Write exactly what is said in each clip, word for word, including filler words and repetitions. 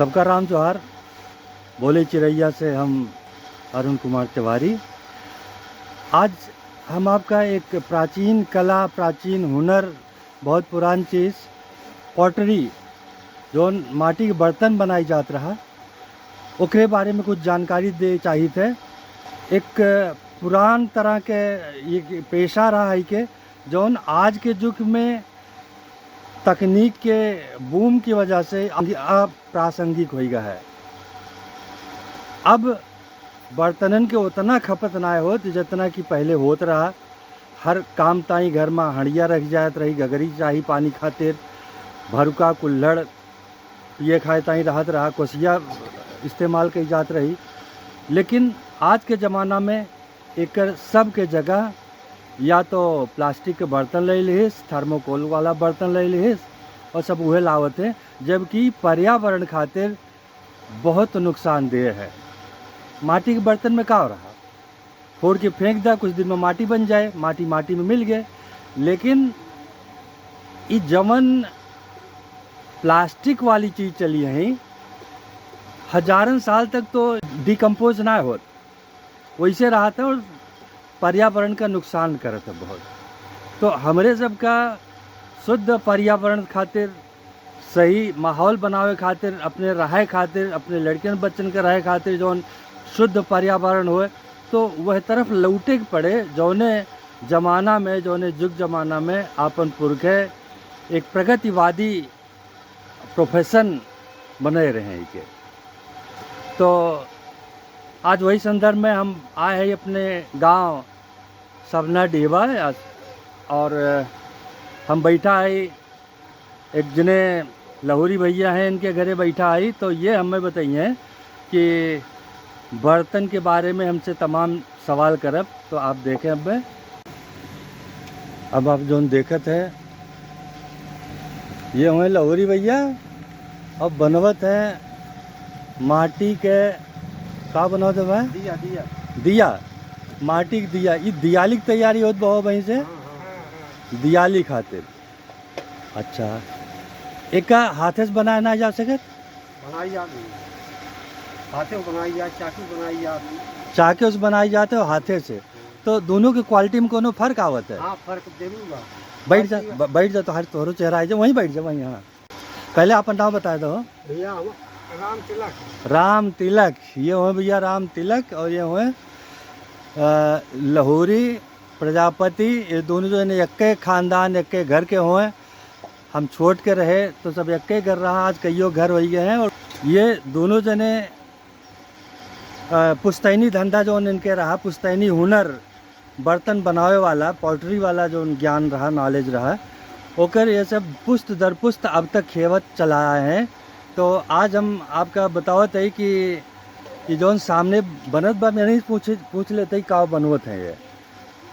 सबका राम जोहार। बोले चिरैया से हम अरुण कुमार तिवारी। आज हम आपका एक प्राचीन कला, प्राचीन हुनर, बहुत पुरान चीज, pottery, जौन माटी के बर्तन बनाई जात रहा, ओकरे बारे में कुछ जानकारी दे चाहित है। एक पुरान तरह के ये पेशा रहा है के, जौन आज के युग में तकनीक के boom की वजह से अप्रासंगिक होइ गया है। अब बर्तनन के उतना खपत नाय होत, जितना कि पहले होत रहा। हर काम ताई घर में हंडिया रख जात रही, गगरी चाही पानी खातिर, भरुका, कुल्हड़ पिए खाए ताई रहत रहा, कोसिया इस्तेमाल कई जात रही। लेकिन आज के ज़माना में एकर सबके जगह या तो plastic के बर्तन ले लिहिस, thermocol वाला बर्तन ले लिहिस और सब उहे लावत है, जबकि पर्यावरण खातिर बहुत नुकसानदेह है। माटी के बर्तन में का हो रहा, फोड़ के फेंक दा, कुछ दिन में माटी बन जाए, माटी माटी में मिल गए। लेकिन ई जवन plastic वाली चीज चली है, हजारन साल तक तो decompose ना होत, वैसे रहत है और पर्यावरण का नुकसान करत है बहुत। तो हमरे सबका शुद्ध पर्यावरण खातिर, सही माहौल बनावे खातिर, अपने रहे खातिर, अपने लड़कियन बच्चन के रहे खातिर जौन शुद्ध पर्यावरण होए, तो वह तरफ लौटे के पड़े, जौने जमाना में, जौने युग जमाना में आपन पुरखे एक प्रगतिवादी profession बने रहे हैं के। तो आज वही संदर्भ में हम आए हैं अपने गांव सबना डीहवा, और हम बैठा है एक जने लहुरी भैया हैं, इनके घरे बैठा है, तो ये हमें बताइए कि बर्तन के बारे में हमसे तमाम सवाल करब। तो आप देखें, अब मैं, अब आप जौन देखत है, ये हुए लहुरी भैया, अब बनवत है माटी के, का बनवत है भाई? दिया, दिया। दिया, माटी के दिया। ई दियाली की तैयारी होत बा हो वहीं से? हाँ, हाँ, हाँ। दियाली खातिर। अच्छा, एका हाथे से बनाए ना जा सकत? बनाई जात है। हाथे से बनाई जात, चाकू बनाई जात। चाकू से बनाई जात है, हाथे से। तो दोनों के quality में कोनो फर्क आवत है? हाँ, फर्क जरूर बा। बैठ जा, बाकी ब-, बैठ जा, तोहर, तोहरो चेहरा आ जाए, वहीं बैठ जा, वहीं, हाँ। पहले आपन नाम बताए दो। भैया, हम राम तिलक। राम तिलक, ये हुए भैया राम तिलक और ये हुए, अ, लहोरी प्रजापति, ये दोनों जो है ना, एक्के खानदान, एक्के घर के हुए। हम छोट के रहे तो सब एक्के घर रहा, आज कइयो घर होइ गए हैं। और ये दोनों जने, अ, पुश्तैनी धंधा जौन इनके रहा, पुश्तैनी हुनर, बर्तन बनावे वाला, pottery वाला जौन ज्ञान रहा, knowledge रहा, ओकर ये सब पुश्त दर पुश्त अब तक खेवत चला आए हैं। तो आज हम आपका बतावत है कि ये जौन सामने बनत बा, मैं नहीं पूछ, पूछ लेते ही का बनवत है ये।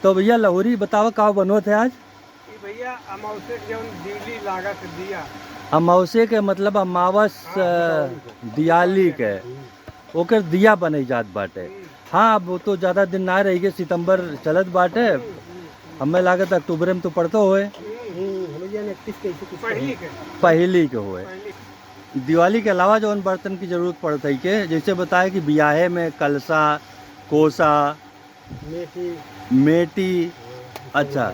तो भैया लहुरी बतावा का बनवत है आज? ई भैया, अमावसे के जौन दिवली लागत है दिया। अमावसे के मतलब अमावस, हाँ, अ, दिवाली के। हम्म। ओकर दिया बनई जात बाटे। हम्म। हाँ, अब वो तो ज्यादा दिन ना रही के, सितंबर चलत बाटे। हम्म, हम्म, हम्म। हमें लागत अक्टूबर में तो पड़तो होए। हम्म, हम्म, हमें जाने इकतीस के ऐसे कुछ पहली के। पहली के होए। पहली। दिवाली के अलावा जौन बर्तन की जरूरत पड़त है के, जैसे बताए कि बियाहे में कलसा, कोसा, मेटी। मेटी। हाँ, अच्छा, हाँ।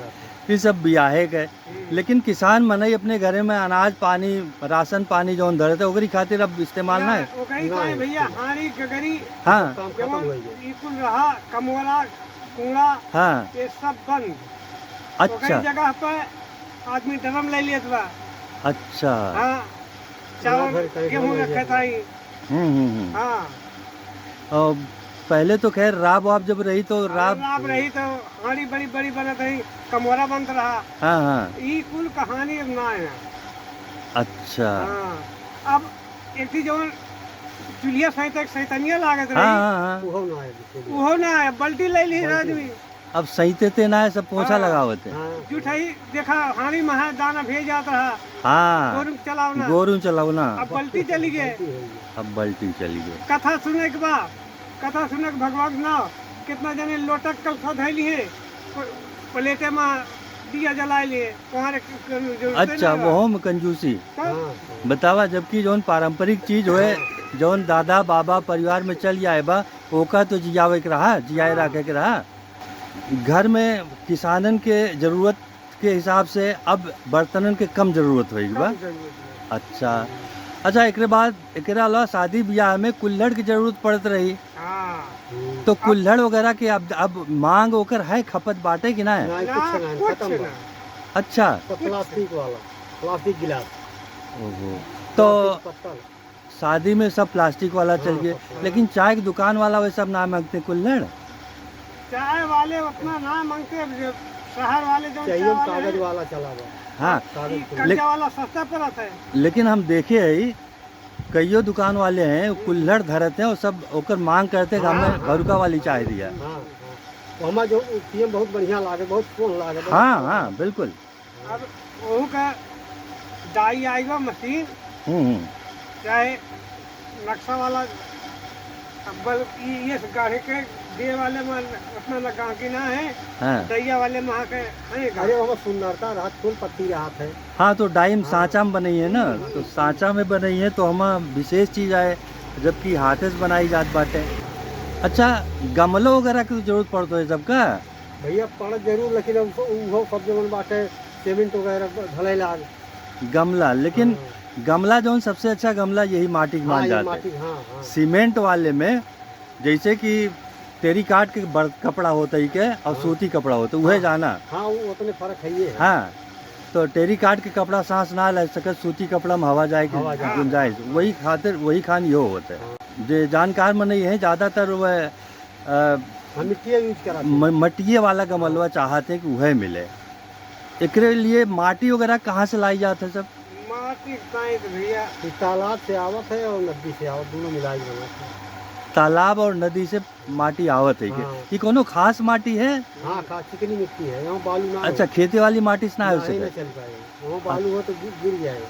ये सब बियाहे के। हम्म। लेकिन किसान मनई अपने घरे में अनाज पानी, राशन पानी जौन धरत है, ओकरी खातिर अब इस्तेमाल ना ना, है? ओकरी ना का है है। भैया, हांड़ी, गगरी, हाँ। काम खत्म जवन हो गया। ई कुल रहा, कमोरा, कूड़ा, हाँ। ये सब बंद। अच्छा। ओकरी जगह पे आदमी ड्रम ले लेत बा। अच्छा। हाँ, चावल, भर के गेहूं ड्रम ले रखे लेत बा। ताई। हम्म, हम्म, हम्म। हाँ। और पहले तो खैर राब वाब जब रही तो अरे राब राब रही तो हांड़ी बड़ी बड़ी बनत रही, कमोरा बनत रहा। हाँ, हाँ। ई कुल कहानी अब ना है। अच्छा। हाँ। अब एक चीज जौन चूल्हिया सैंते के सैतनिया लागत रही। हाँ, हाँ, हाँ। उहो ना है, बिल्कुल। उहो ना है, बल्टी ले ली बल्टी। आदमी। अब सैंते ते ना है, सब पोछा हाँ। लगावत है। हाँ। जुठाई देखा, हांड़ी में है, दाना भेज जात रहा। हाँ। गोरू चलावना। गोरू चलावना। अब बल्टी चली गए। बल्टी हो गई। अब बल्टी चली गए। कथा सुने के बाद, कथा सुने के भगवान के नाम, कितना जने लोटक कलसा धैली है, प-, प्लेटे में दिया जलाए लिए, वहाँ रख-, जरूरत अच्छा, नहीं बा। वहू में कंजूसी। तब हाँ। बतावा, जबकि जौन पारंपरिक चीज होए, हाँ। जौन दादा बाबा परिवार में चल आए बा, ओका तो जियावे के रहा, जियाए हाँ। रखे के रहा। घर में किसानन के जरूरत के हिसाब से अब बर्तनन के कम जरूरत होई बा। कम जरूरत है। अच्छा। अच्छा, एकरे बाद, एकरे अलावा शादी ब्याह में कुल्हड़ की जरूरत पड़त रही। हाँ। हम्म। तो कुल्हड़ वगैरह के अब, अब मांग ओकर है, खपत बाटे कि ना है? ना, ना, कुछ ना, कुछ खत्म ना। बा। अच्छा। तो कुछ प्लास्टिक वाला, प्लास्टिक गिलास। ओहो। तो प्लास्टिक पत्तल। शादी में सब प्लास्टिक वाला हाँ, चल गए, सब प्लास्टिक। लेकिन चाय की दुकान वाला वे सब ना मांगते कुल्हड़। चाय वाले उतना ना मांगते, अब जो शहर वाले जो चाहिए चाय वाले कागज हैं, वाला चला हुआ। हाँ। कागज ई कुल्हड़। कर्जा ले-, वाला सस्ता पड़त है। लेकिन हम देखे है, कईयो दुकान वाले हैं, कुल्हड़ धरत हैं और सब ओकर मांग करते कि हमें हाँ, हाँ। भरुका वाली चाय दिया। हाँ, हाँ। तो हमार जो पीएम बहुत बढ़िया लागे, बहुत सोहन लागे, बहुत हाँ, अच्छा हाँ, लागे। बिल्कुल। अब ओहू का डाई आई बा मशीन, हम्म, हम्म। चाहे नक्शा वाला, अब बल-, ई, ये से गाढ़े के दे वाले में उतना न गाहकी ना है, हाँ। दैया वाले में आके है गाहकी। अरे, ओमा सुंदरता रहत, फूल पत्ती रहत है। हाँ, तो डाई में हाँ। सांचा में बनई है ना, हम्म। तो सांचा में बनई है, तो हमा विशेष चीज आए, जबकि हाथे से बनाई जात बाटे। अच्छा, गमलो वगैरह की जरूरत पड़त होई सबका? भैया, पड़त जरूर, लेकिन अब उहो सब जवन बाटे, सीमेंट वगैरह ढलैला। गमला, लेकिन हाँ। गमला जौन सबसे अच्छा गमला यही माटी के हाँ, मान ये जात है। माटी, हाँ, हाँ। सीमेंट वाले में जैसे कि टेरिकॉट के बड़-, कपड़ा होत है के और हाँ। सूती कपड़ा होत है, उहे हाँ। जाना। हाँ, वो उतने फर्क है ये है। हाँ, तो टेरिकॉट के कपड़ा सांस ना ले सके, सूती कपड़ा में हवा जाए के हवा जाए। गुंजाइश, वही खातिर, वही खान यो होत है। हाँ। जे जानकार मनई है, ज्यादातर वह, अ, हम मिट्टिया use करत है। म-, मटिए वाला गमलवा हाँ। चाहत है कि उहे मिले। एकरे लिए माटी वगैरह कहाँ से लाई जात है सब? माटी कहाँ है तो भैया? ई तालाब से आवत है और नदी से आवत, दोनों मिला के बनत है। तालाब और नदी से माटी आवत है के? हाँ। ई कोनो खास माटी है? हाँ, खास चिकनी मिट्टी है, यहाँ बालू ना अच्छा, हो। खेते वाली माटी से ना हो नहीं, सके? ना चल पाए, वहाँ बालू हो तो गिर, गिर जाए।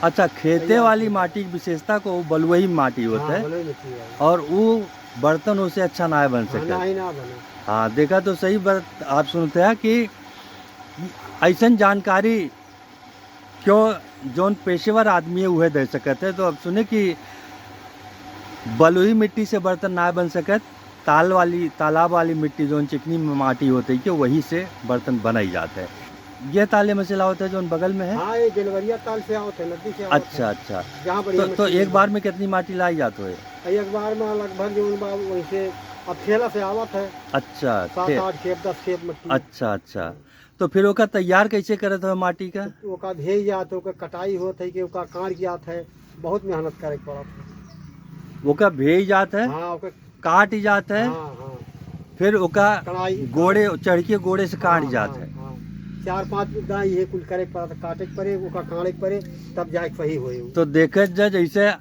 अच्छा, खेते तैयार वाली होता है। माटी की विशेषता को बलुई माटी होता हाँ, है। बलुई मिट्टी है। और वो बर्तन उसे अच्छा ना बन हाँ, सके। ना ही ना बने। हाँ, देखा तो सही बात आप सुनते हैं कि ऐसन जानकारी क्यों जौन पेशेवर आदमी है, उहे दे सकत है। तो अब सुने कि बलुई मिट्टी से बर्तन ना बन सकत, ताल वाली, तालाब वाली मिट्टी, जौन चिकनी माटी होत है, कि वही से बर्तन बनाई जात है। ये ताले में से लावत है, जौन बगल में है? हाँ, ये जलवरिया ताल से आवत है, नदी से आवत अच्छा, है। अच्छा। जहाँ बढ़िया तो, तो मिट्टी एक मिले। बार में कितनी माटी लाई जात होए? एक बार में लगभग जौन बा, वैसे अब ठेला से आवत है। अच्छा, सात, ठे-, आठ खेप, दस खेप मिट्टी। अच्छा, अच्छा। तो फिर ओका तैयार कैसे करत हो माटी का? तो ओका भेज जात है, ओकर कटाई होत है कि ओका काट जात है, बहुत मेहनत करे के पड़त है। ओका भेज जात है, हाँ, ओकर काट जात है, हाँ, हाँ। फिर ओका कढ़ाई, गोड़े, चढ़ के गोड़े से काट हाँ, जात हाँ, है। हाँ। चार पाँच दाई ये कुल करे के पड़त है, काटे के पड़े, ओका काटे के पड़े, तब जाके सही होए उ। तो देखत जा जैसे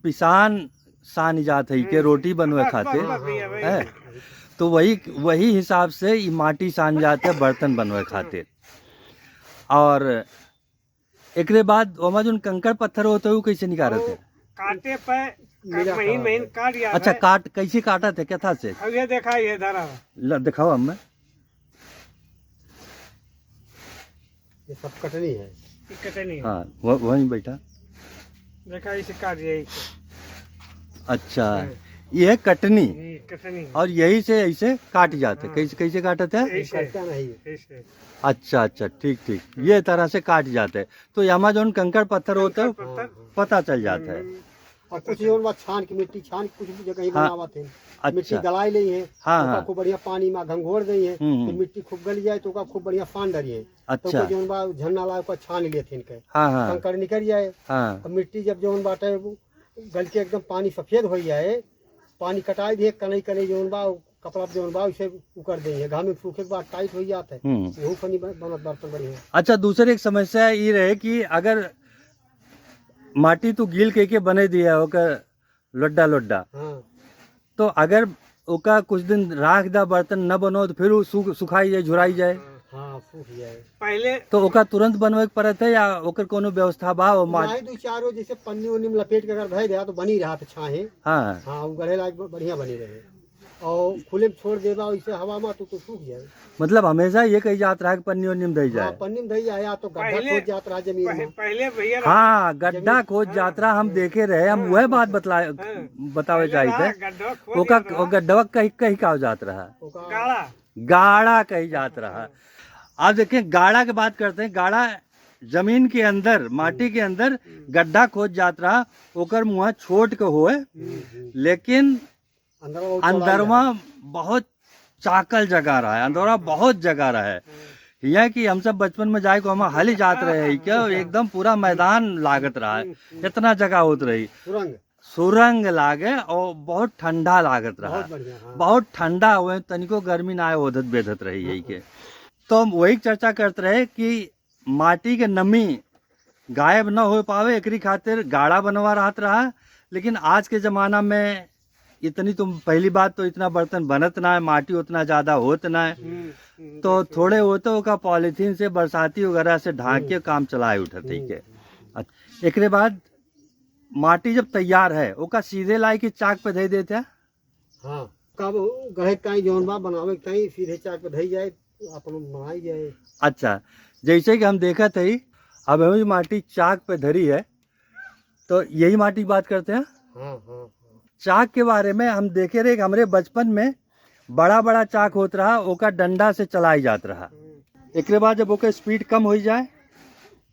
पिसान सान जात है के हम्म। रोटी बनवे बस, खातिर, बस, बस भैया, वही। है? तो वही, वही हिसाब से ई माटी सान जात है बर्तन बनवे खातिर। और एकरे बाद ओमा जोन कंकड़ पत्थर होत है, उ कैसे निकारत है? काटे पे मिला महीन महीन काट जात है। अच्छा, काट, कैसे काटत है, क्या था से? अब ये देखा, ये धरा। ल-, दिखाओ हमें। ये सब कटनी है। ये कटनी है। हाँ, वो, वहीं बैठा। देखा, इसे काट दिया, इसे। अच्छा, हाँ। ये है कटनी। ये कटनी है। और यही से ऐसे काट जाते। हाँ। कैसे, कैसे काटते हैं? ऐसे। कटता नहीं। ऐसे। अच्छा, अच्छा, ठीक, ठीक। हाँ। ये तरह से काट जाते हैं। तो यहाँ जोन कंकड़ पत्थर होते हैं, कंकड़ पत्थर। पता चल जाता है। हम्म। और कुछ जौन बा छान के, मिट्टी छान के कुछ जगह ही हाँ। बनावत है। अच्छा। मिट्टी गलाई लेई है, हाँ, ओका हाँ। खूब बढ़िया पानी में घंघोर देई है, हम्म, तो हम्म। मिट्टी खूब गल जाए, तो ओका खूब बढ़िया सान डरी है। तो अच्छा। ओका जौन बा झन्ना ला ओका छान लेत है इनके। हाँ, हाँ। कंकड़ निकल जाए। हाँ। और मिट्टी जब जौन बाटे वो गल के एकदम पानी सफेद हो जाए, पानी कटाई दिए, कनई कनई जौन बा, कपड़ा जौन बा, उसे उकर देई है। घाम में सूखे के बाद टाइट हो जात है। हम्म। वहू फनी बन-, बनत बर्तन बढ़िया। अच्छा, दूसर एक समस्या ई रहे कि अगर माटी तू गील कइके बने दिया ओकर लोड्डा लोड्डा, हाँ। तो अगर ओका कुछ दिन राख दा, बर्तन न बनो, तो फिर उ सूख, सुखाई जाए, झुराई जाए। हाँ, सूख जाए। पहले तो ओका तुरंत बनवे के पड़त है या ओकर कोनो व्यवस्था बा? वो मा- नहीं, दो चार रोज जैसे पन्नी उन्नी में लपेट के अगर धर दिया तो बनी रहा तो छाहे। हाँ। हाँ, वो गढ़े लायक ब-, बढ़िया बनी रहे। और खुले में छोड़ देबा, वैसे हवा में तो, तो सूख जाए। मतलब हमेशा ये कही जात रहा कि पन्नी वन्नी में धई जाए। हाँ, पन्नी में धई जाए, या तो गड्ढा पहले, खोद जात रहा जमीन पह-, में। पहले भैया हाँ, गड्ढा जमीन, खोद हाँ, जात रहा, हम हाँ, देखे रहे, हम हाँ, वह बात हाँ, बतला, हाँ। बतावे पहले चाहिए रहा, थे। गड्ढा खोद ओका, जात रहा। ओ गड्ढवा कही, कही का हो जात रहा? ओका गाड़ा। गाड़ा कही जात रहा। हाँ। आप देखिए, गाड़ा के बात करते हैं, गाड़ा जमीन के अंदर, माटी के अंदर हम्म। गड्ढा खोद जात रहा, ओकर मुँह छोट के होए, हम्म, हम्म। लेकिन अंदरवा उ चला अंदरवा जाए। बहुत चाकल जगह रहा है, अंदरवा बहुत जगह रहा है। हम्म। हियाँ कि हम सब बचपन में जाए को हम हाली जात रहे हैं, क्या एकदम पूरा मैदान लागत रहा है, हम्म, हम्म। इतना जगह होत रही। सुरंग। सुरंग लागे और बहुत ठंडा लागत रहा। बहुत बढ़िया, हाँ। बहुत ठंडा हुए, तनिको गर्मी ना आए, ओधत बेधत रही यही के। हाँ। तो हम वही चर्चा करत रहे कि माटी के नमी गायब न हो पावे, एकरी खातिर गाड़ा बनवा रहत रहा। लेकिन आज के जमाना में इतनी तो, पहली बात तो इतना बर्तन बनत ना है, माटी उतना ज्यादा होत ना है, हम्म, हम्म, तो बिल्कुल। थोड़े होते ओका पॉलीथीन से, बरसाती वगैरह से ढांक के हम्म। काम चलाए उठत है हम्म। के। अच्छा, एकरे बाद माटी जब तैयार है, ओका सीधे लाए के चाक पे धई देते हैं। हाँ, कब गढ़े के ताई जौन बा बनावे के ताई सीधे चाक पे धई जाए, अपन बनाई जाए। अच्छा, जैसे कि हम देखत हई, अब हम ई माटी चाक पे धरी है, तो यही माटी की बात करते हैं। हाँ, हाँ, हाँ। चाक के बारे में हम देखे रहे कि हमरे बचपन में बड़ा बड़ा चाक होत रहा, ओका डंडा से चलाई जात रहा। हम्म। एकरे बाद जब ओकर स्पीड कम हो जाए,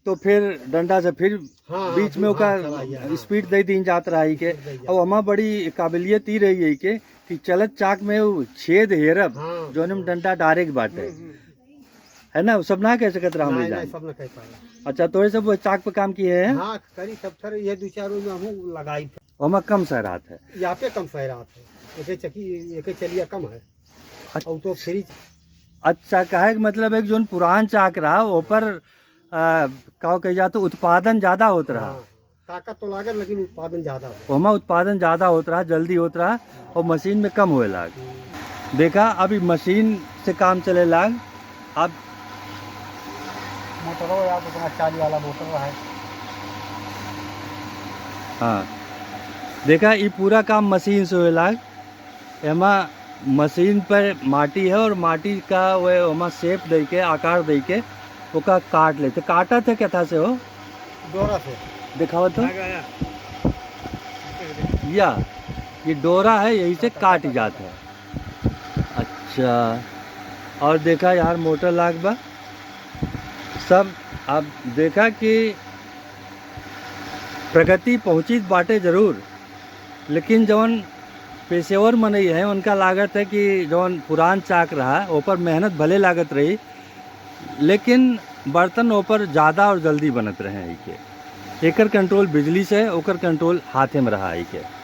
तो फिर डंडा से फिर हाँ, हाँ, बीच में फिर ओका हाँ, चला गया, हाँ। स्पीड दे दीन जात रहा है के। स्पीड दे दिया। अब हमार बड़ी काबिलियत ई रही है के कि चलत चाक में वो छेद हेरब, हाँ, जौन में हाँ। डंडा डायरेक्ट बाटे। हम्म, हम्म। है ना, वो सब ना कह सकत रहा हम नहीं, जान। नहीं, सब ना कह पाए। अच्छा, तो ये सब वो चाक पे काम किए हैं? हाँ, करी सब सर, ये दो चार रोज में हम लगाई। ओमा कम सहरात है। यहाँ पे कम सहरात है, एके चकी, एके चलिया कम है। अच्छा। और तो फ्रिज। अच्छा, कहे के मतलब एक जौन पुरान चाक रहा, ऊपर, आ, का कहे जात, उत्पादन ज्यादा होत रहा। हाँ, ताकत तो लागत, लेकिन उत्पादन ज्यादा होत। ओमा उत्पादन ज्यादा होत रहा, जल्दी होत रहा, और मशीन में कम होए लाग। हम्म। देखा, अभी मशीन से काम चले लाग। अब मोटरो यार, तो अपना चाली वाला मोटर है। हाँ, देखा, ई पूरा काम मशीन से होए लाग। एमा मशीन पर माटी है और माटी का वे ओमा शेप दे के, आकार दे के ओका काट लेते। काटत है कथा से हो? डोरा से। दिखाओ तो। आगा, आगा। या, ये डोरा है, यही से काट जात है। अच्छा, और देखा यार, मोटर लाग बा सब। आप देखा कि प्रगति पहुँचित बाटे जरूर, लेकिन जौन पेशेवर मनई हैं, उनका लागत है कि जौन पुरान चाक रहा, ओपर मेहनत भले लागत रही, लेकिन बर्तन ओपर ज्यादा और जल्दी बनत रहे हैं के। एकर कंट्रोल बिजली से, ओकर कंट्रोल हाथे में रहा है के।